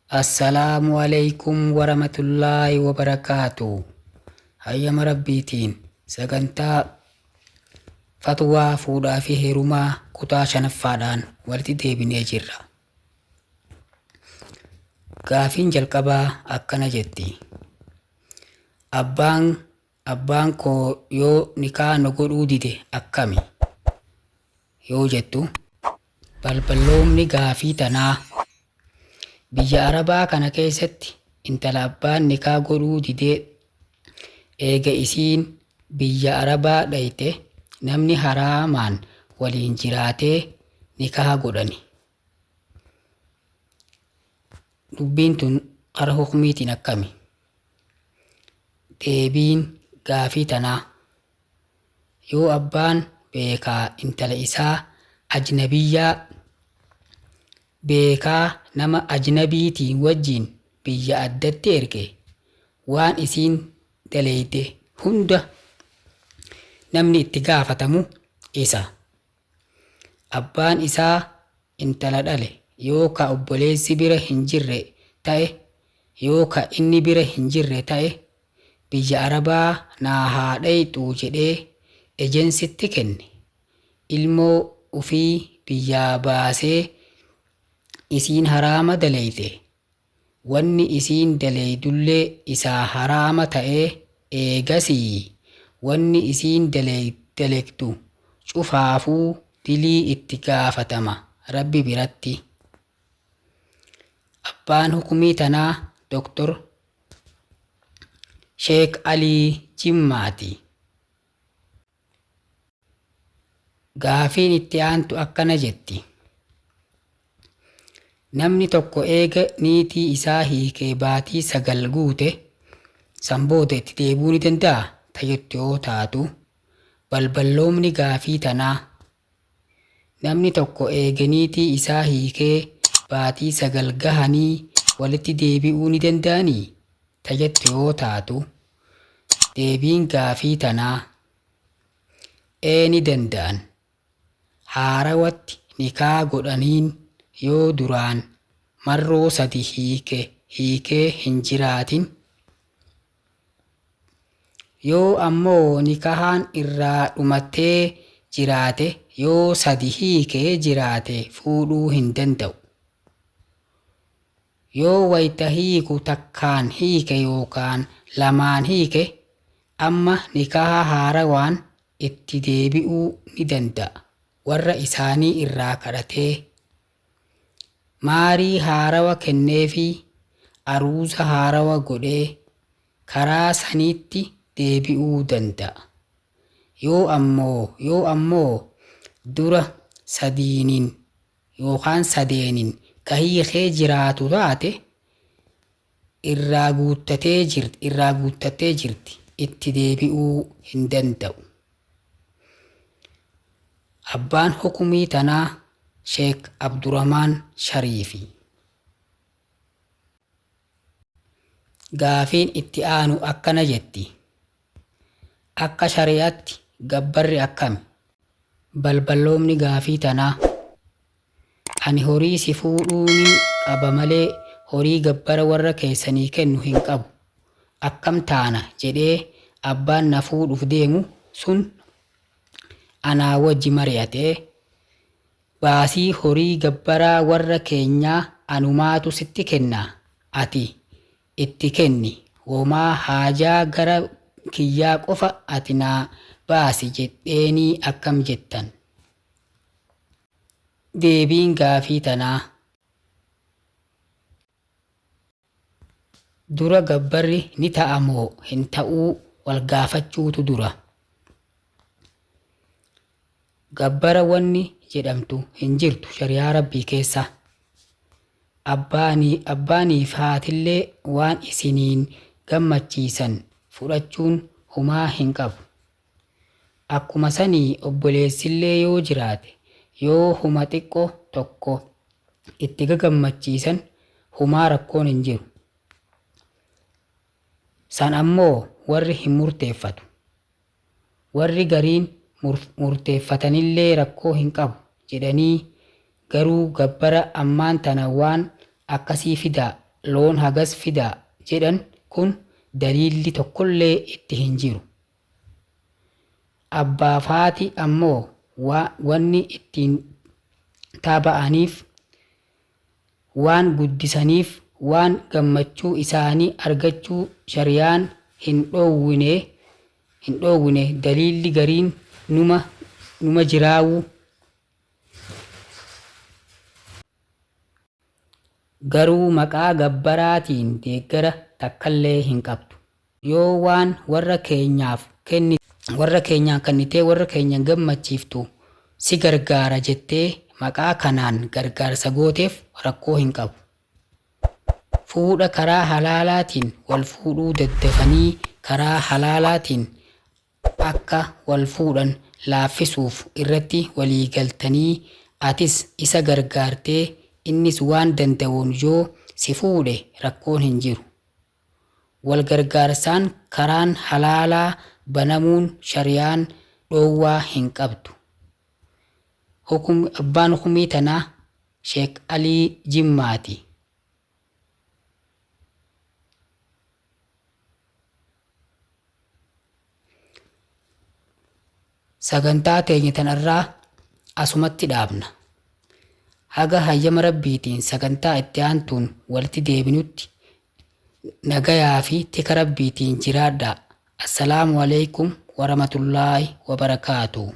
Assalaamu alaikum warahmatullaahi wabarakaatu. Hayyama Rabbiitiin sagantaa fatwaa fuudhaa fi heerumaa kutaa shanaffaadhaan walitti deebinee jirra. Gaafiin jalqabaa akkana jetti. Abbaan koo yoo nikaa na godhuu dide akkami? Yoo jettu, balballoomni gaafii tanaa biyya Arabaa kana keessatti intala abbaan nikaa godhuu didee eega isiin biyya Arabaa dhayte namni haraamaan waliin jiraatee nikaa godhani. Dubbiin tun kara hukmiitiin akkami? Deebiin gaafii tanaa yoo abbaan beekaa intala isaa ajnabiyyaa beekaa nama ajnabiitiin wajjin biyya addatti erge, waan isiin daleeyde hunda namni itti gaafatamu isa. Abbaan isaa intala dhale yoo ka obboleessi bira hin jirre ta'e, yoo ka inni bira hin jirre ta'e, biyya Arabaa naa haa dhayxuu jedhee ejensitti kenne, ilmoo ufii biyyaa baasee isiin haraama daleeyte, wanni isiin daleeydullee isaa haraama ta'ee, eegasii wanni isiin dalegdu cufaafuu dilii itti gaafatama Rabbi biratti. Abbaan hukumii tanaa Doktor Sheek Alii Jimmaati. Gaafiin itti aantu akkana jetti. Namni tokko eega niitii isaa hiikee baatii 9 guute, san booda itti deebi'uu ni danda'a ta jettu yoo taatu, balballoomni gaafii tanaa namni tokko eega niitii isaa hiikee baatii 9 gahanii walitti deebi'uu ni danda'anii ta jettu yoo taatu, deebiin gaafii tanaa ee ni danda'an. Haarawatti nikaa godhaniin yoo duraan marroo sadi hiike hiikee hin jiraatin. Yoo ammoo nikahaan irraa dhumattee jiraate, yoo sadi hiikee jiraate fuudhuu hin danda'u. Yoo wayta hiiku takkaan hiike yookaan lamaan hiike, amma nikaha haarawaan itti deebi'uu ni danda'a, warra isaanii irraa kadhatee. Maarii haarawa kenneefii, aruuza haarawa godhee karaa saniitti deebi'uu danda'a. Yoo ammoo dura sadiinin yookaan sadeenin ka hiikee jiraatu taate, irraa guuttatee jirti, itti deebi'uu hin danda'u. Abbaan hukumii tanaa Sheek Abdurrahmaan Shariifi. Gaafiin itti aanu akkana jetti. Akka shari'aatti gabbarri akkami? Balballoomni gaafii tanaa ani horii si fuudhuunin qaba malee horii gabbara warra keessanii kennu hin qabu. Akkam taana jedhee abbaan na fuudhuuf deemu sun anaa wajji mari'atee, baasii horii gabbaraa warra keenyaa anumaatu sitti kennaa, ati itti kenni, womaa haajaa gara kiyyaa qofa ati naa baasi jedheenii akkam jettan? Deebiin gaafii tanaa dura gabbarri ni ta'a moo hin ta'uu wal gaafachuutu dura. Gabbara wanni jedhamtu hin jirtu shari'aa Rabbii keessa. Abbaaniif haatillee waan isiniin gammachiisan fudhachuun humaa hin qabu. Akkuma sanii obboleessillee yoo jiraate yoo huma xiqqo tokko itti gagammachiisan humaa rakkoon hin jiru. San ammoo warri hin murteeffatu. Warri gariin murteeffatanillee rakkoo hin qabu jedhanii, garuu gabbara ammaan tana waan akkasii fidaa loon hagas fidaa jedhan kun daliilli tokkollee itti hin jiru. Abbaaf haati ammoo wanni ittiin taaba'aniif waan guddisaniif waan gammachuu isaanii argachuu shariyaan hin dhoowwine daliilli gariin numa jiraawu. Garuu maqaa gabbaraatiin deeggara takkallee hin qabdu. Yoo waan warra keenyaaf warra keenyaan kennitee warra keenya gammachiiftu si gargaara jettee maqaa kanaan gargaarsa gooteef rakkoo hin qabu. Fuudha karaa halaalaatiin wal fuudhuu daddafanii karaa halaalaatiin akka wal fuudhan laaffisuuf irratti walii galtanii atis isa gargaartee innis waan danda'uun yoo si fuudhe rakkoon hin jiru. Wal gargaarsaan karaan halaalaa banamuun shariyaan dhoowwaa hin qabdu. Abbaan hukumii tanaa Sheek Alii Jimmaati. Sagantaa teenya tanarraa asumatti dhaabna. Haga hayyama Rabbiitiin sagantaa itti aantuun walitti deebinutti nagayaa fi tika Rabbiitiin jiraadhaa. Assalaamu alaikum warahmatullaahi wabarakaatuh.